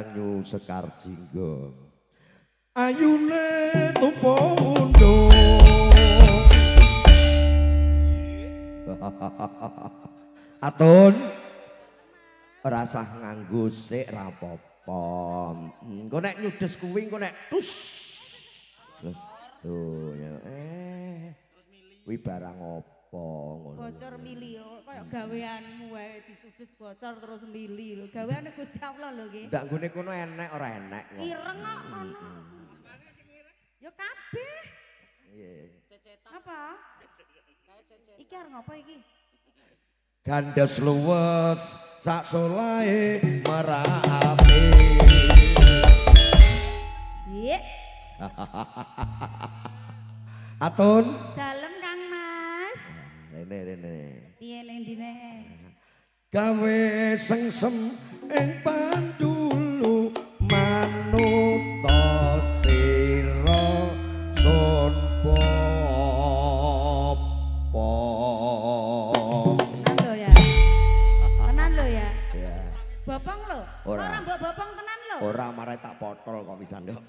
Banyu sekar jingga ayune tumpa undung. Atun rasah nganggo sik ra apa-apa. Engko nek nyudes kuwi engko nek tus. Lho ya kuwi barang apa ngono. Bocor mili kaya gaweanmu wae ditudes bocor terus mili lho. Gaweane Gusti Allah lho iki. Ndak nggone kono enek ora enek kok. Ireng kok kono. Ya kabeh. Nggih. Apa? Iki arep ngopo iki? Gandes luwes sak solahe merapati. Nggih. Atun. Dalem Kang Mas. Rene rene. Piye ning ndine? Gawe sengsem ing pandulu manuta sira sun bapa. Tenan lho ya. Tenan lho ya. Ya. Bopong lho. Ora. Ora mbok bopong tenan lho. Ora marai tak potol kok pisan kok.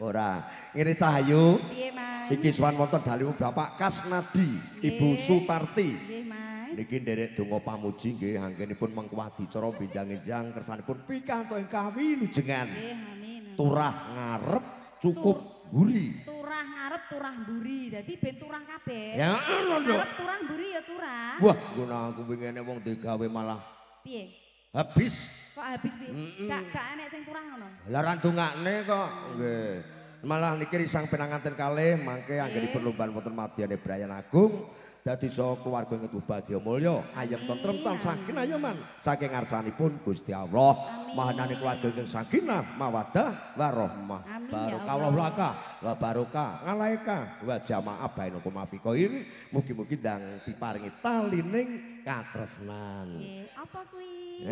Ora. Ngene Cahayu. Piye Mas? Iki sowan wonten dalimu Bapak Kasnadi, Ibu Sutarti. Nggih Mas. Niki nderek donga pamuji nggih anggenipun mengku adicara benjang-enjang kersanipun pikantuk ing kawilujengan. Nggih amin. Turah ngarep cukup mburi. Turah ngarep turah mburi. Dadi ben turah kabeh. Ya ngono lho. Ngarep turah mburi ya turah. Wah, ngono aku pingene wong digawe malah piye? Habis. Kok habis piye? Gak enek sing turah ngono. Lah ra ndongakne kok. Nggih. Malah niki risang pinanganten kalih mangke anggenipun lomban wonten madyane Brayan Agung. Dadi saha keluarga ing bagya mulya, ayem tentrem tansah kinayoman saking ngarsanipun Gusti Allah. Mahanane keluarga ingkang sakinah, mawaddah warahmah. Barokah laka wa barokah ngalaika wa jamaah bainakum afiqair. Mugi-mugi ndang diparingi talining katresnan. Nggih, apa kuwi?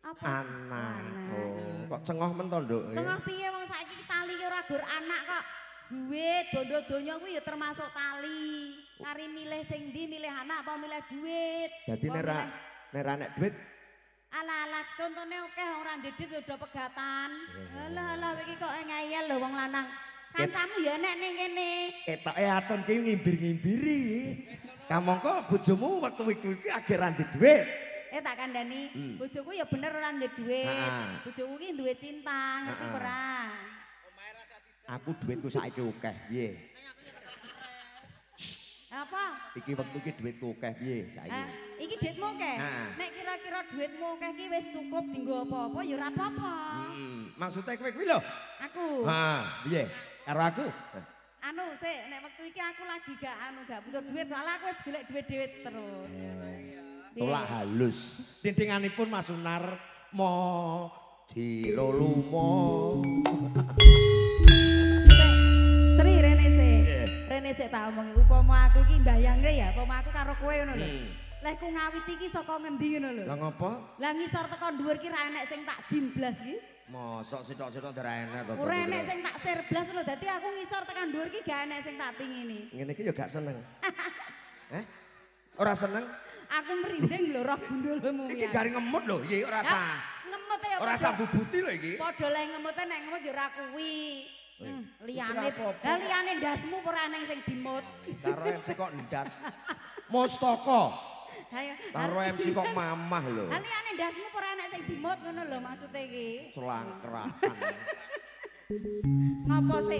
Apa? Anak. Oh, kok cengoh men to, Nduk? Cengoh piye wong saiki tali ki ora gur anak kok. Duit, bondo donya kuwi ya termasuk tali. Kari milih sing ndi, milih anak apa milih duit? Dadi nek ra nek duit ala-ala contone akeh wong ora ndek duit udah pegatan. Alah alah iki kok ngeyel lho wong lanang. Kancamu ya enek ning kene. Ketoke Atun ki ngimbir-ngimbiri. Kamangka bojomu wektu-wektu iki agek ra ndek duit. Tak kandhani, bojoku ya bener ora ndek duit. Bojoku ki duwe cinta, ngerti ora? Aku duitku saiki akeh, piye? Apa? Iki wektu iki duitku akeh piye saiki? Iki duitmu akeh. Nek kira-kira duitmu akeh iki wis cukup dienggo apa-apa ya ora apa-apa. Maksude kowe kuwi lho. Aku. Ha, piye? Karo aku? Anu sik, nek wektu iki aku lagi gak anu gak butuh duit soalnya aku wis golek duit-duit terus. Tolak halus. Tintinganipun Mas Sunar mo jirolumo. Sri rene sik. Rene sik tak omongi upama aku iki mbayangke ya, upama aku karo kowe ngono lho. Leh ku ngawiti iki saka ngendi ngono lho. Lah ngopo? Lah ngisor teko dhuwur ki ra enek sing tak jimblas iki. Mosok sitok-sitok ora enek to. Ora enek sing tak sirblas lho, dadi aku ngisor tekan dhuwur ki gak enek sing tak pingini. Ngene iki ya gak seneng. Ora seneng? Aku merinding lho roh gundulmu. Iki garing ngemut lho, iki ora sah. Ngemut ya. Ora sah bubuti lho iki. Padha leh ngemute nek ngemut ya ora kuwi. Liyane, lah liyane ndasmu ora eneng sing dimut. Karo MC kok ndas. Mustaka. Karo MC kok mamah lho. Lah liyane ndasmu ora enek sing dimut ngono lho maksude iki. Celangkrakan. Ngopo sih?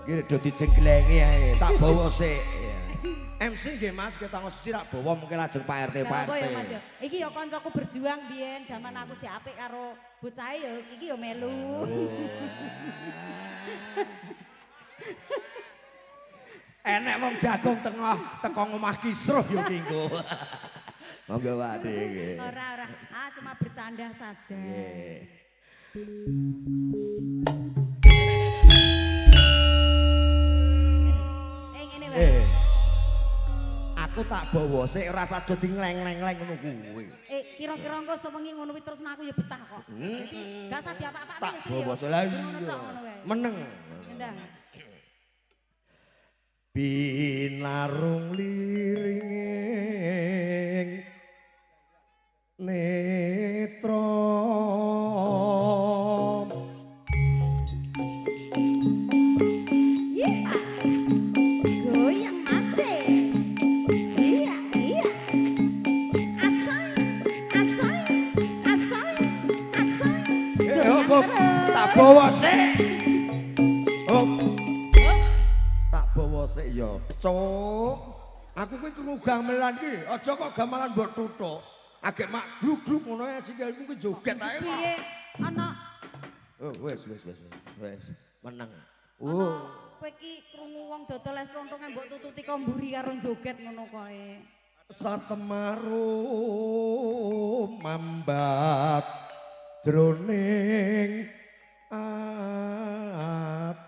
Iki do dijengklengi ae, tak bawa sik. MC nggih Mas, kita siji rak bawa mungkin lajeng Pak RT Pak RT. Ya Mas ya. Iki ya kancaku berjuang biyen jaman aku jek apik karo bocahe ya iki ya melu. Enek wong jagung tengah teko ngomah kisruh ya ki engko. Monggo Pak De nggih. Ora ora, ah cuma bercanda saja. Nggih. Ngene wae. Aku tak bawa sik ora sado dingleng-leng-leng ngono kuwi. Kira-kira engko sewengi ngono kuwi terus aku ya betah kok. Dadi gak usah diapa-apakne tak ya Sri ya. bawa sik lah Ngono iya. tok ngono wae. Meneng. Ndang. Binarung liring netra. Iya. Goyang masih. Iya, iya. Asal, asal, asal, asal. Eh, hop, tak bawa sik. Hop. Tak bawa sik ya, Cuk. Aku kuwi krungu gamelan iki, aja kok gamelan mbok tutuk. Agek mak gluk-gluk ngono ae sikilku kuwi joget ae kok. Piye? Ana Oh, wis wis wis wis meneng. ana Oh. kowe iki krungu wong dodol es klonthonge mbok tututi kok mburi karo joget ngono kae. Satemaru mambat jroning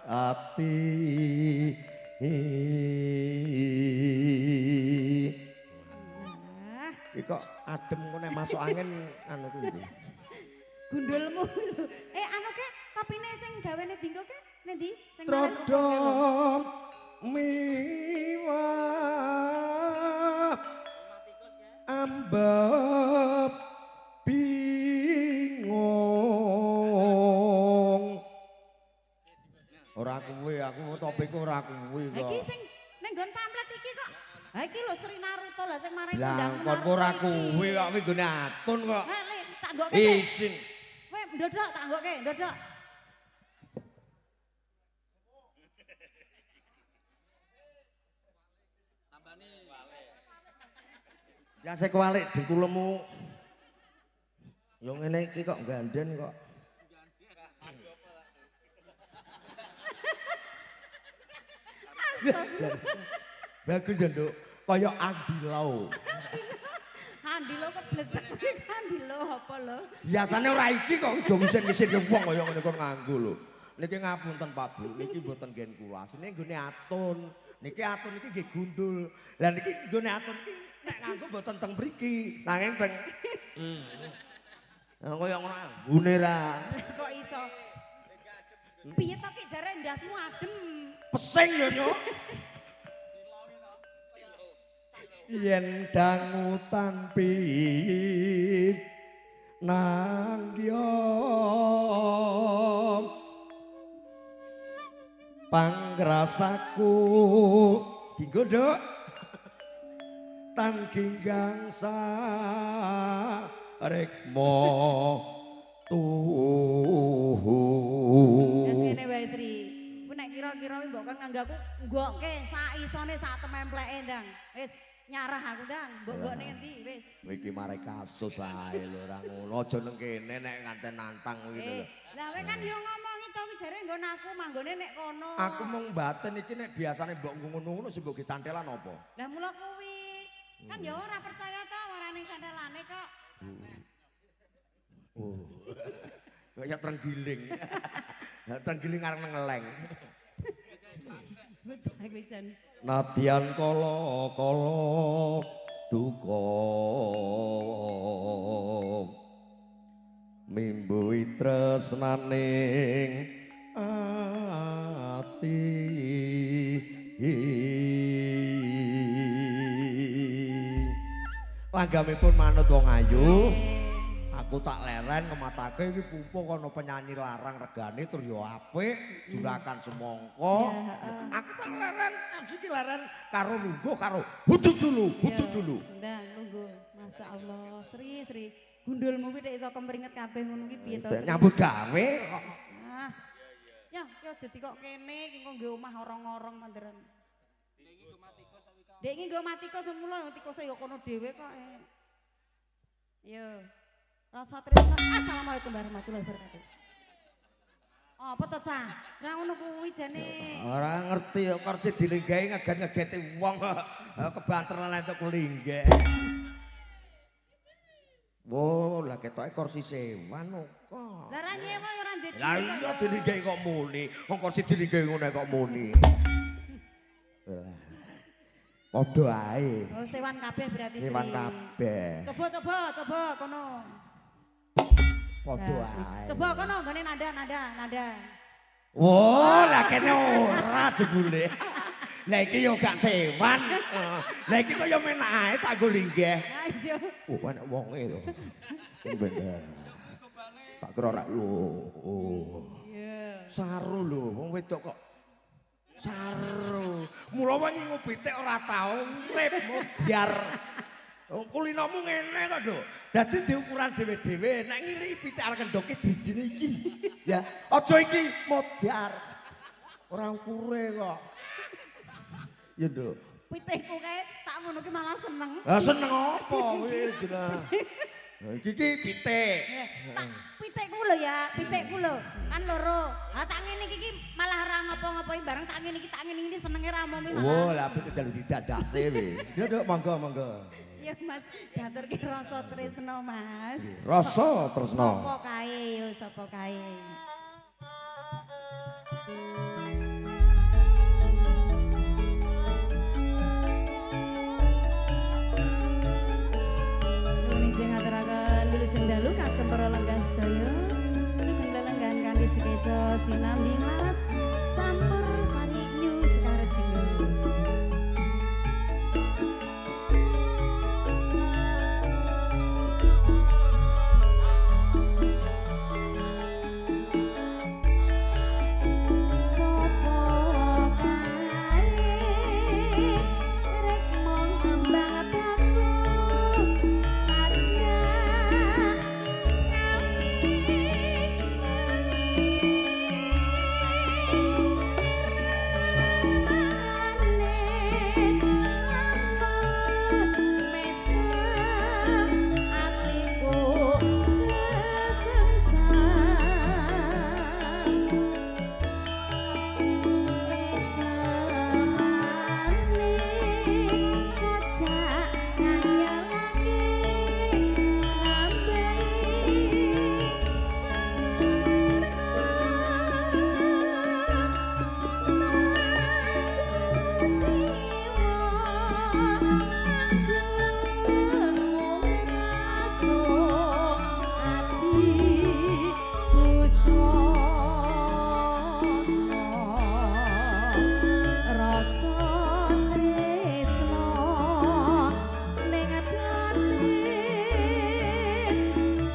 ati. Ah, Iki kok adem kok nek masuk angin anu kuwi. Gundulmu lho. Eh anu ke topine sing gawene dinggo ke nendi? Sing Trodong miwah ambeb bingung. Ora kuwi, aku topikku ora kuwi kok. Iki sing ning nggon pamflet iki kok. Ha iki lho Sri Naruto lah sing marai Lah kondang kon ora kuwi kok kuwi nggone atun kok. Ha le tak nggokke sik. Isin. Kowe ndodok tak nggokke, ndodok. Ya sik kualik dengkulemu. Yo ngene iki kok ganden kok. Bagus ya, Nduk. Kaya Andi Lau. Andi Lau keblesek kuwi Andi Lau apa lho? Biasane ora iki kok do ngisin-ngisin wong kaya ngene kon nganggo lho. Niki ngapunten Pak Bu, niki mboten nggen kula. Asline nggone atun. Niki atun iki nggih gundul. Lah niki nggone atun iki nek nganggo mboten teng mriki, nanging teng. Lah kaya ngono anggone ra. Kok iso? Piye to ki jare ndasmu adem. Pesing yo, Nyuk. Yen dangu tanpi nangya pangrasaku dinggo Nduk tan ginggang sarekmo tuhu. Wis ngene wae Sri. Ku nek kira-kira mbok kon nganggo aku nggokke sak isone sak temempleke ndang. Wis nyarah aku ndang, mbok nggokne ngendi wis. Iki mare kasus ae lho ora ngono aja nang kene nek nganten nantang kuwi lho. Lah kowe kan yo ngomongi to kuwi jare nggon aku manggone nek kono. Aku mung baten iki nek biasane mbok ngono-ngono sing mbok cantelan apa? Lah mula kuwi kan ya ora percaya to ora ning cantelane kok. Oh. Kaya trenggiling. Trenggiling arep ngeleng. Bocah kuwi jan. Nadyan kala-kala duka mimbuhi tresnaning ati. Langgamipun manut wong ayu. Aku tak leren ngematake iki pumpung ana penyanyi larang regane tur ya apik, jurakan semangka. Aku tak leren, MC iki leren karo lungguh karo hudut dulu, hudut dulu. Ndang lungguh. Masyaallah, Sri Sri. Gundulmu kuwi nek iso kemringet kabeh ngono kuwi piye to? Nyambut gawe kok. Ah. Ya, ya aja dikok kene iki engko nggo omah orong-orong manderen. Dek iki nggo matikus semula, tikuse ya kono dhewe kok. Yo. Rasa tresno. Assalamualaikum warahmatullahi wabarakatuh. Apa to, Cah? Ora ngono kuwi jane. Ora ngerti kok kursi dilinggahi ngeget-ngegeti wong kebanteran entuk kulinggih. Wo, lah ketoke kursi sewan kok. Lah ra nyewa ya ora ndek. Lah iya dilinggahi kok muni. Wong kursi dilinggahi ngono kok muni. Lah. Padha ae. Oh, sewan kabeh berarti. Sewan kabeh. Coba coba coba kono. Padha ae. Coba kono nggone nada nada nada. Wah, lah kene ora jebule. Lah iki yo gak sewan. Lah iki kaya menak ae tak nggo linggih. Ha iya. Oh, enak wonge to. Bener. Tak kira ora lho. Oh. Iya. Saru lho, wong wedok kok saru. Mula wengi ngopi ora tau urip modyar. Oh, kulinomu ngene kok, Nduk. Dadi diukuran dhewe-dhewe. Nek ngene iki pitik arep kendhoke drijine iki. Ya, aja iki modyar. Ora ukure kok. Ya, Nduk. Pitikku kae tak ngono ki malah seneng. Lah seneng apa kuwi jeneng. Lah iki ki pitik. Tak pitikku lho ya, pitikku lho. Kan loro. Lah tak ngene iki malah ora ngopo-ngopoi bareng tak ngene iki tak ngene iki senenge ra omongi malah. Wah, lah pitik dalu didadase we. Nduk, Nduk, monggo, monggo. Ya Mas, diaturke rasa tresno Mas. Rasa tresno. Sapa kae yo sapa kae. Nuwun izin ngaturaken wilujeng dalu kagem para lenggah sedaya. Sugeng lelenggahan kanthi sekeca sinambi nglaras campur sari New Sekar Jinggo. Sopo kae rek mong kembang bakul saja manis lamun mesem atiku kesengsem. Esemane sajak nganyelake nambahi jiwa ageng mung rasa ati busana rasa tresno ning batin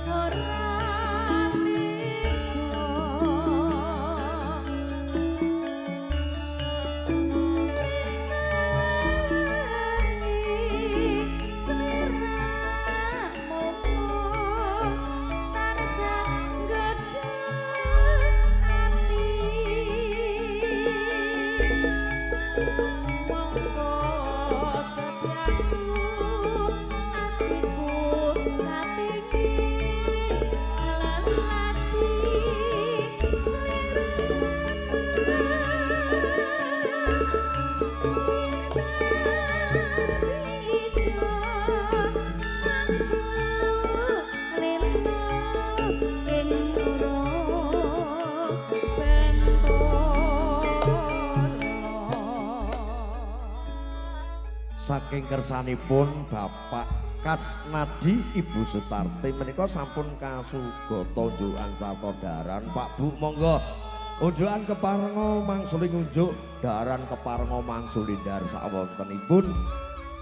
ora tega. Saking kersanipun Bapak Kasnadi Ibu Sutarti menika sampun kasugata unjukan sarta daharan. Pak Bu monggo unjukan keparenga mangsuli ngunjuk daharan keparenga mangsuli ndhar sawontenipun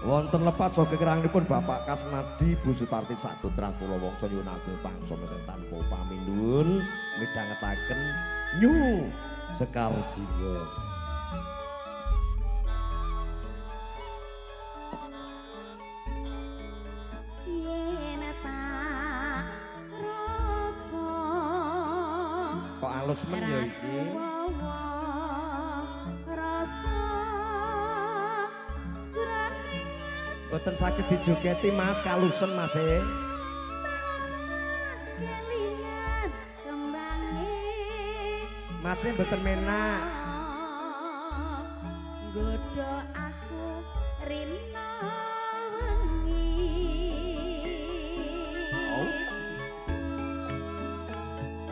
wonten lepat saha kekeranganipun Bapak Kasnadi Ibu Sutarti sagotra kula wangsa nyuwun agung pangsa ingkang tanpa pamindhuhun midhangetaken New Sekar Jinggo. Yen tak rasa Kok alus men ya iki. Rasa jroning Boten saged dijogeti Mas, kalusen Mas e. tansah kelingan kembange. Mas e mboten menak. Nggodha aku rina wengi. Oh.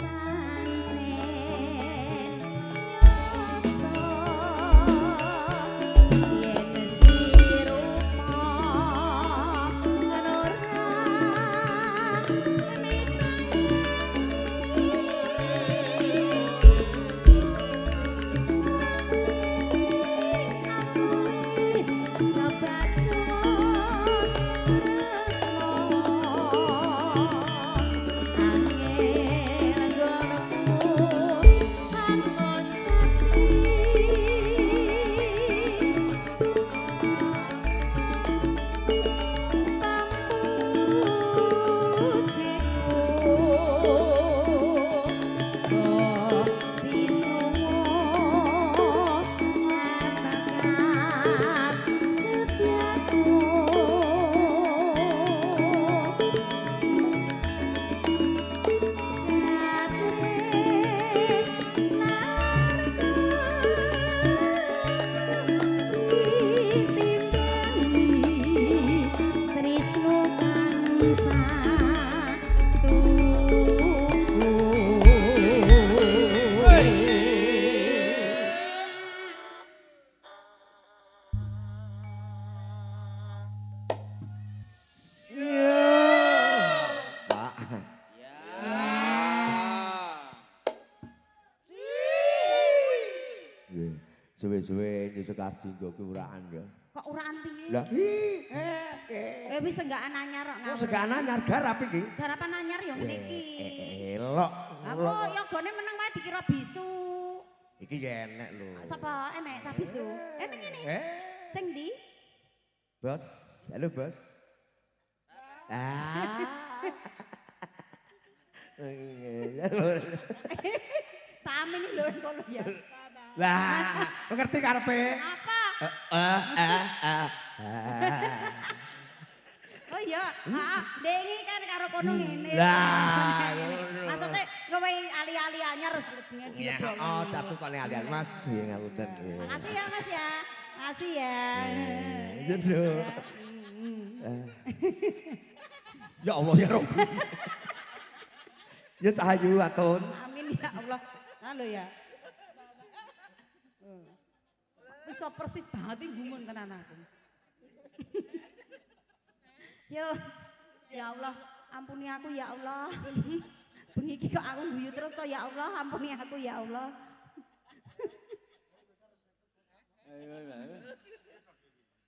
Pancen nyata yen sirupa ora aku Suwe-suwe nyusuk Karjinggo ki uraan ya. Kok uraan piye? Lah Wis senggakan anyar kok ngawur. Senggakan anyar garap iki. Garapan anyar ya ngene iki. Elok. Lah kok yogane meneng wae dikira bisu. Iki ya enek lho. Sapa enek cah bisu? Enek ngene. Sing ndi? Bos, halo bos. Ah. Tak amini lho kono ya. Lah, ngerti karepe? Apa? Oh iya, heeh. Dengi kan karo kono ngene. Lah, maksudnya kowe ali-ali anyar ngene. Oh, jatuh kone ali-ali Mas. Nggih, ngapunten. Makasih ya Mas ya. Makasih ya. Iya, Nduk. Ya Allah ya Rabbi. Ya Cahayu Atun. Amin ya Allah. Nah lho ya. Bisa persis banget iki gumun tenan aku. Yo, ya Allah, ampuni aku ya Allah. Bengi iki kok aku guyu terus to ya Allah, ampuni aku ya Allah.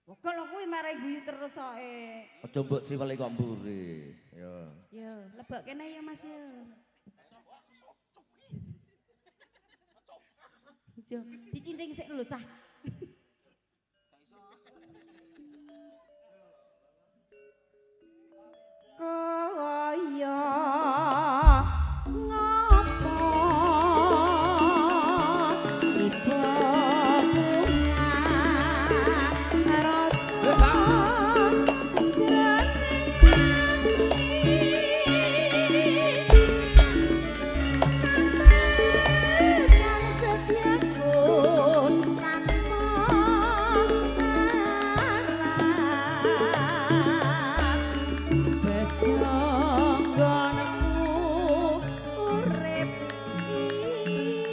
Kok lho kuwi marai guyu terus kok. Aja mbok ciweli kok mburi. Yo. Yo, lebok kene ya Mas yo. Yo, dicinding sik lho cah. Kaya ngopo ibu bunga rasa jeneng setiaku tanpa arah. Bejonggonku urip iki.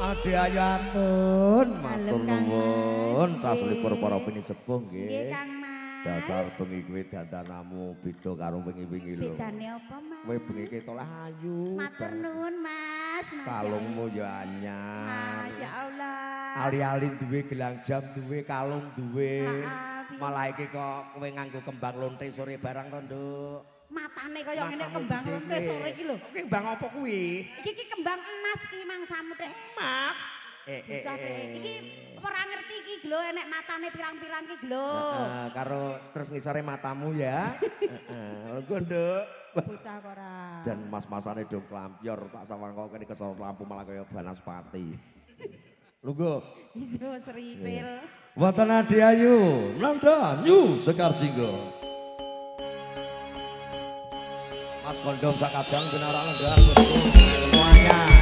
Ade Ayatun, matur nuwun saslikur para pinisepuh nggih. Nggih Kang Mas. Dasar bengi kuwi dandanamu beda karo wengi-wengi lho. Bedane apa Mas? Kowe bengi ketok ayu. Matur nuwun Mas. Kalungmu ya anyar. Masya Allah. Ali-ali duwe gelang jam duwe, kalung duwe. Malah iki kok kowe nganggo kembang lonte sore barang to, Nduk. Matane kaya ngene kembang lonte sore iki lho. Kuwi kembang apa kuwi? Iki ki kembang emas ki mangsamu tek. Emas. Iki ora ngerti iki lho enek matane pirang-pirang ki lho. Heeh, karo terus ngisore matamu ya. Heeh, lho Nduk. Bocah kok ora. Dan mas-masane do klampyor tak sawang kok kene kesel lampu malah kaya banaspati. Lungguh. Iso seripil. Wonten Ade Ayu, Nanda New Sekar Jinggo. Mas kondom sakadang binaran lenggah semuanya.